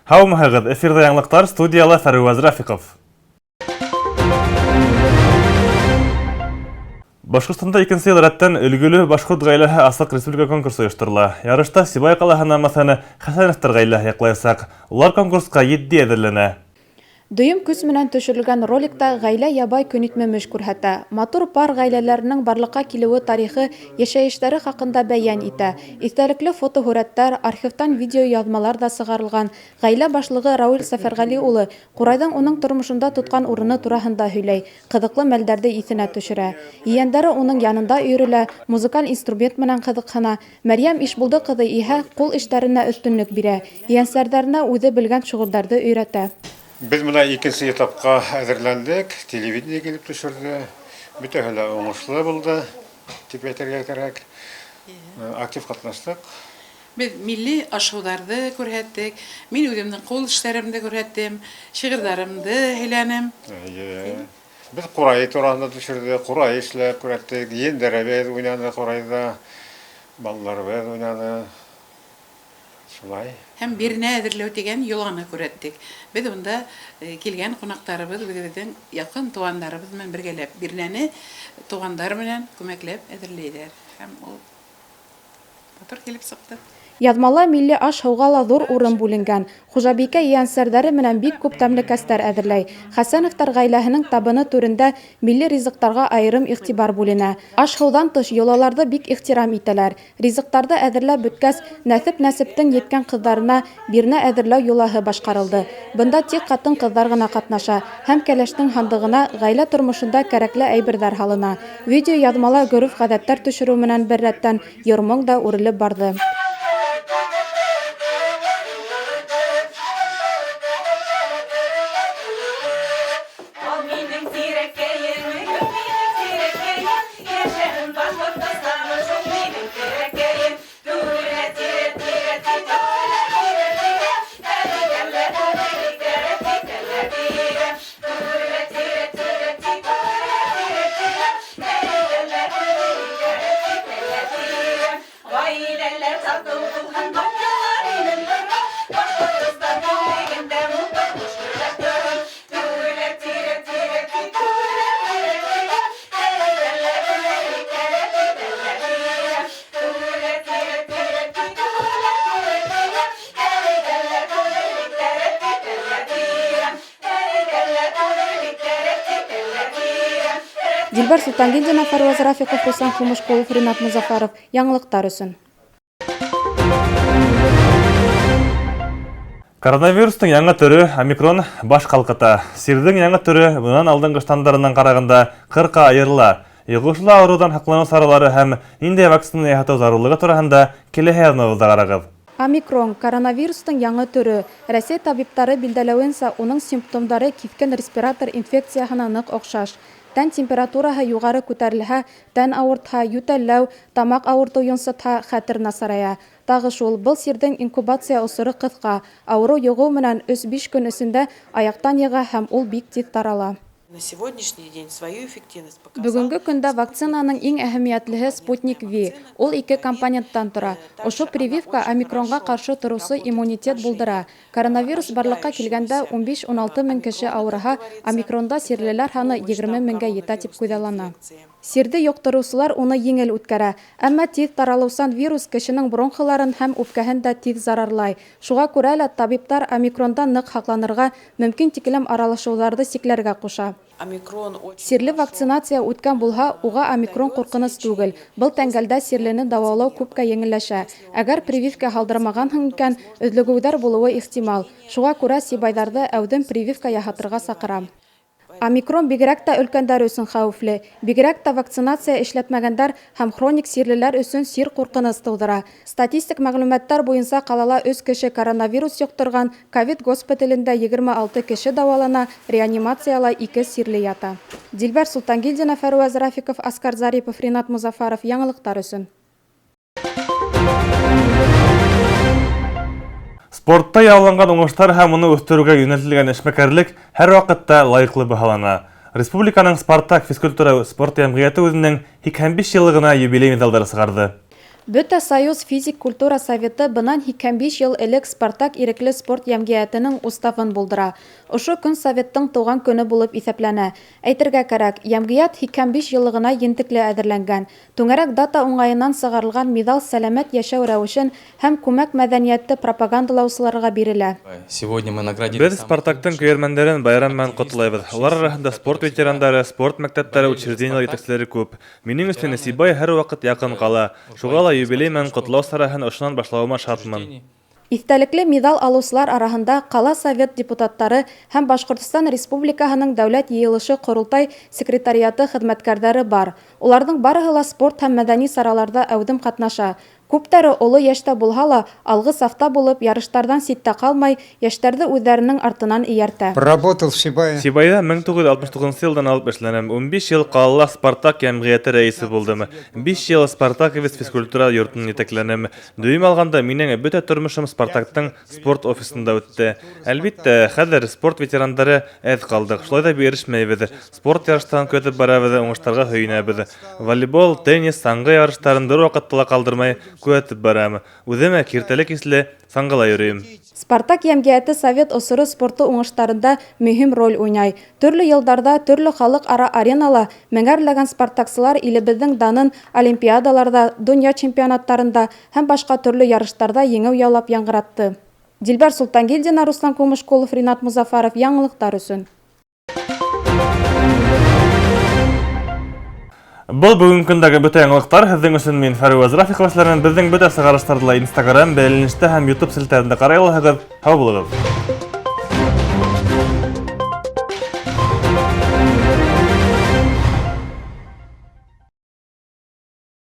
Һаумыһығыҙ, эфирҙа яңылыҡтар, студияла Фәрүәз Рафиҡов. Башҡортостанда икенсе йыл рәттән Өлгөлө башҡорт ғаиләһе асыҡ республика конкурсы ойошторола. Ярышта Сибай ҡалаһы намыҫын Хәсәновтар ғаиләһе яҡлаясаҡ. Улар конкурсҡа етди әҙерләнә. Дөйөм көс менән төшөрөлгән роликта гаилә ябай көнитмемеш күрһәтә. Матур пар гаиләләренең барлыҡҡа килеүе тарихы, йәшәештәре хакында бәйән итә. Иҫтәлекле фотоһүрәттәр, архивтан видеояҙмалар ҙа сығарылған. Гаилә башлығы Рауил Сәфәрғәли улы ҡурайҙың уның тормошонда тотҡан урыны тураһында һөйләй, ҡыҙыҡлы мәлдәрҙе иҫенә төшөрә. Ейәндәре уның янында өйөрөлә, музыкаль инструмент менән ҡыҙыҡһына. Мәрйәм Ишбулды ҡыҙы иһә ҡул эштәренә өҫтөнлөк бирә, ейәнсәрҙәренә үҙе белгән шөғөлдәрҙе өйрәтә. Без менә икенче этапка әзерләндек, телевидение килеп төшерде. Бөтәһе лә уңышлы булды, дип әйтергә кәрәк. Актив катнаштык. Без милли аш-һударҙы күрһәттек. Мин үҙемдең ҡул эштәремде күрһәттем, шиғырҙарымды һөйләнем. Әйе. Без курай тураһында төшердек, курай эшләп күрһәттек. Ейәндәребеҙ уйнаны курайда, балаларыбыҙ уйнаны. Шулай. Һәм бирнә әҙерләү дигән йоланы күрһәттек. Беҙ унда килгән ҡунаҡтарыбыҙ, үҙебеҙҙең яҡын туғандарыбыҙ менән бергәләп бирнәне туғандар менән күмәкләп әҙерләйҙәр. Һәм ул матур килеп сыҡты. Яҙмала милли аш-һыуға ла ҙур урын бүленгән. Хужабикә ейәнсәрҙәре менән бик күп тәмлекәстәр әҙерләй. Хәсәновтар ғаиләһенең табыны түрендә милли ризыҡтарға айырым иғтибар бүленә. Аш-һыуҙан тыш, йолаларҙы бик ихтирам итәләр. Ризыҡтарҙы әҙерләп бөткәс, нәҫеп-нәсептең еткән ҡыҙҙарына бирнә әҙерләү йолаһы башҡарылды. Бында тик ҡатын-ҡыҙҙар ғына ҡатнаша һәм кәләштең һандығына ғаилә тормошонда кәрәкле әйберҙәр һалына. Видеояҙмала гореф-ғәҙәттәр төшөрөү менән беррәттән йыр-моң да үрелеп барҙы. Ал минең тирәккәем, гөл минең тирәккәем, Йәшәһен Башҡортостаным, шул минең терәккәем. Түгелә тирә, тирә, ти, түгелә тирә, тирә, Тәли-тәллә, түгели, тәрә, ти, тәллә, тирә. Түгелә тирә, тирә, ти, түгелә тирә, тирә, Тәли-тәллә, түгели, тәрә, ти, тәллә, тирә. Гаиләләр тату булһын, дөньялар имен торһын, Башкортостан күллегендә мул тормыш гөрләп торһын. Түгелә тирә тирә ти, түгелә тирә тирә, Тәләй-тәллә түләли тәрә ти, тәллә тирә. Түгелә тирә тирә ти, түгелә тирә тирә, Тәләй-тәллә түләли тәрә ти, тәллә тирә. Дилбәр Солтангилдина, Фәрваз Рафиков, Руслан Хумышкулов, Ринат Музафаров. Яңалыҡтар өсөн. Коронавирустың яңы төрө омикрон баш ҡалҡыта. Сирҙең яңы төрө бынан алдынғы штамдарынан ҡарағанда 40-ҡа айырыла. Йоғошлы ауырыуҙан һаҡланыу саралары һәм ниндәй вакцина яһатыу зарурлығы тураһында киләһе яҙмабыҙҙа ҡарағыҙ. Омикрон, коронавирустың яңы төрө. Рәсәй табиптары билдәләүенсә, уның симптомдары киҫкен респиратор инфекцияһына ныҡ оҡшаш. Тән температураһы юғары күтәрелһә, тән ауыртһа, йүтәлләү, тамаҡ ауыртыу йонсотһа, хәтер насарая. Тағы шул, был сирҙең инкубация осоро ҡыҫҡа, ауырыу йоғоу менән өс-биш көн эсендә аяҡтан йыға һәм ул бик тиҙ тарала. Бөгөнгө көндә вакцинаның иң әһәмиәтлеһе Спутник V. Ул ике компоненттан тора. Ошо прививка омикронга ҡаршы тороусы иммунитет булдыра. Коронавирус барлыҡҡа килгәндә унбиш-уналты мең кеше ауырыһа, омикронда сирлеләр һаны 20 меңгә етә тип күҙаллана. Сирҙе йоҡтороусылар уны еңел үткәрә. Әммә тиҙ таралыусан вирус кешенең бронхаларын һәм үпкәһен дә тиҙ зарарлай. Шуға күрә лә табиптар омикрондан ныҡ һаҡланырға, мөмкин тиклем аралашыуҙарҙы сикләргә ҡуша. Сирле вакцинация үткән булһа, уға омикрон ҡурҡыныс түгел. Был тәңгәлдә сирлене дауалау күпкә еңелләшә. Әгәр прививка һалдырмағанһың икән, өҙлөгөүҙәр булыуы ихтимал. Шуға күрә сибайҙарҙы әүҙем прививка яһатырға саҡырам. Омикрон бигерәк тә өлкәндәр өсөн хәүефле. Бигерәк тә вакцинация эшләтмәгәндәр һәм хроник сирлеләр өсөн сир ҡурҡыныс тыуҙыра. Статистик мәғлүмәттәр буйынса ҡалала өс кеше коронавирус йоҡторған, ковид госпиталендә 26 кеше дауалана, реанимацияла ике сирле ята. Дилбәр Солтангилдина, Фәрүәз Рафиков, Аскар Зарипов, Ринат Музафаров. Яңылыҡтар өсөн. Спортта яуланған уңыштар һәм уны үҫтереүгә йүнәлтелгән эшмәкәрлек һәр ваҡытта лайыҡлы баһалана. Республиканың Спартак физкультура спорт йәмғиәте үҙенең 85 йыллығына юбилей медалдары сығарҙы. Бөтә Союз физик культура советы бынан 85 йыл элек Спартак ирекле спорт йәмғиәтенең уставын булдыра. Ошо көн советтың тыуған көнө булып иҫәпләнә. Әйтергә кәрәк, йәмғиәт 85 йыллығына ентекле әҙерләнгән. Түңәрәк дата уңайынан сығарылған миҙал сәләмәт йәшәү рәүешен һәм күмәк мәҙәниәтте пропагандалаусыларға бирелә. Сегодня мы наградили Беҙ Спартактың көйәрмәндәрен байрам менән ҡотлайбыҙ. Улар араһында спорт ветерандары, спорт мәктәптәре, учреждениелар етәкселәре күп. Минең өсөн Сибай һәр ваҡыт яҡын ҡала. Шуға ла юбилей менән ҡотлау сараһын ошонан башлауыма шатмын. Иҫтәлекле миҙал алыусылар араһында ҡала совет депутаттары һәм Башҡортостан Республикаһының Дәүләт Йыйылышы Ҡоролтай секретариаты хеҙмәткәрҙәре бар. Уларҙың барыһы ла спорт һәм мәҙәни сараларҙа әүҙем ҡатнаша. Күптәре оло йәштә булһа ла, алғы сафта булып, ярыштарҙан ситтә ҡалмай, йәштәрҙе үҙҙәренең артынан эйәртә. Работал в Сибае. Сибайҙа 1969 йылдан алып эшләнем. 15 йыл ҡалала Спартак йәмғиәте рәйесе булдым. 5 йыл Спартаковец физкультура йортон етәкләнем. Дөйөм алғанда, минең бөтә тормошом Спартактың спорт офисында үтте. Әлбиттә, хәҙер спорт ветерандары әҙ ҡалдыҡ. Шулай ҙа бирешмәйбеҙ. Спорт ярыштарын көтөп барабыҙ, уңыштарға һөйөнәбеҙ. Волейбол, теннис, саңғы ярыштарын бер ваҡытта ла ҡалдырмай күҙәтеп барам. Үҙем киртәле-кисле саңғыла йөрөйөм. Спартак йәмғиәте совет осоро спорты уңыштарында мөһим роль уйнай. Төрлө йылдарҙа төрлө халыҡ-ара аренала меңәрләгән спартаксылар илебеҙҙең данын олимпиадаларҙа, донъя чемпионаттарында һәм башҡа төрлө ярыштарҙа еңеү яулап яңғыратты. Дилбәр Султангилдина, Руслан Кумышкулов, Ринат Музафаров. Яңылыҡтар өсөн. Был бөгөнгө көндәге бөтә яңылыҡтар. Һеҙҙең өсөн мин Фәруаз Рафиқова эшләрмен. Беҙҙең бөтә сығарыштарҙы ла Instagram, бәйләнештә һәм YouTube селтәрендә ҡарай алаһығыҙ. Һау булығыҙ.